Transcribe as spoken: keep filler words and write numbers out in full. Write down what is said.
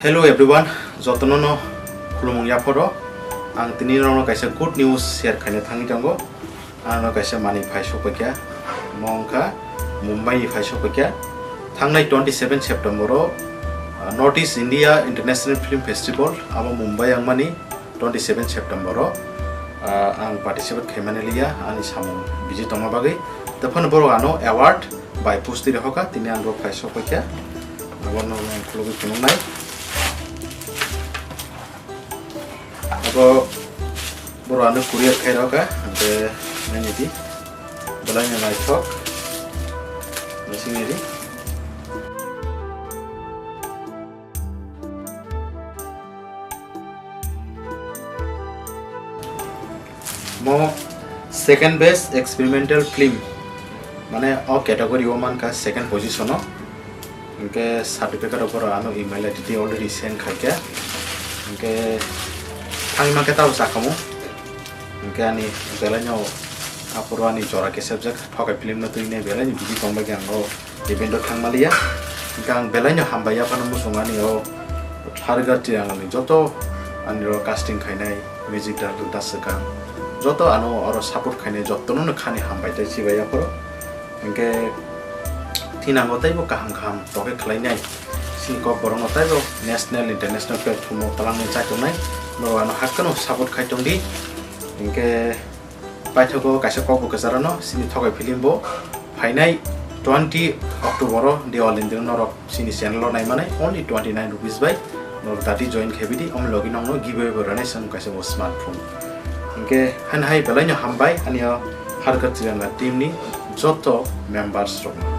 Hello everyone, jotono no khulumung yaphoro. Ang tini norokno kaisa good news share khaina thangwi tongo. Ano kaisa manwi phai sokphaikha, mo wngkha Mumbai ni phai sokphaikha. Thangnai twenty seven September o, ah, North East India International Film Festival abo Mumbai wngmani twenty seven September o, ah, ang participate khaimani liya ani samung busy tongma bagwi. Tephano borok ano award bai pusti rohorkha, tini ang rok phai sokphaikha. Abono ang khulugwi phunuknai. Abo borok ano courier khai rohorkha, hwnkhe nainidi. Belai no naithok. Naisingni di. Mo second best experimental film, mane o category o mankha second position o. Hwnkhe certificate rok borok ano email I D twi already send khaikha. Hwnkhe thangwi mankhe tabo chakhamu. Hwnkhe ani belai no aphuru ani jora kesepjak, thokai film no twi nai belai ni busy tongbai khe ang o event o thangmaliya. Hwnkhe ang belai no hambai yaphano muchung ani o Hargar Tirang ni joto ani ro casting khainai music director da swkang, joto ano oro support khainai jotono no khani hambai tei chibai yaphuru. Hwnkhe thinango teibo kaham kaham tokhe khlainai. Sini kok borokno teibo national international platform o talangni chaitongnai. Norok ano hakkano support khai tongdi. Hwnkhe paithago kaisa kokbo kwcharano sini thokai film bo phainai twenty October o Diwali ni dino norok sini channel o naimanai only twenty nine rupees bai norok dati join khaibidi, om logi nongno giveaway bo rwnai chwng kaisa bo smartphone. Hwnkhe haino hai belai no hambai ani o Harkar Tiranga team ni joto members rokno.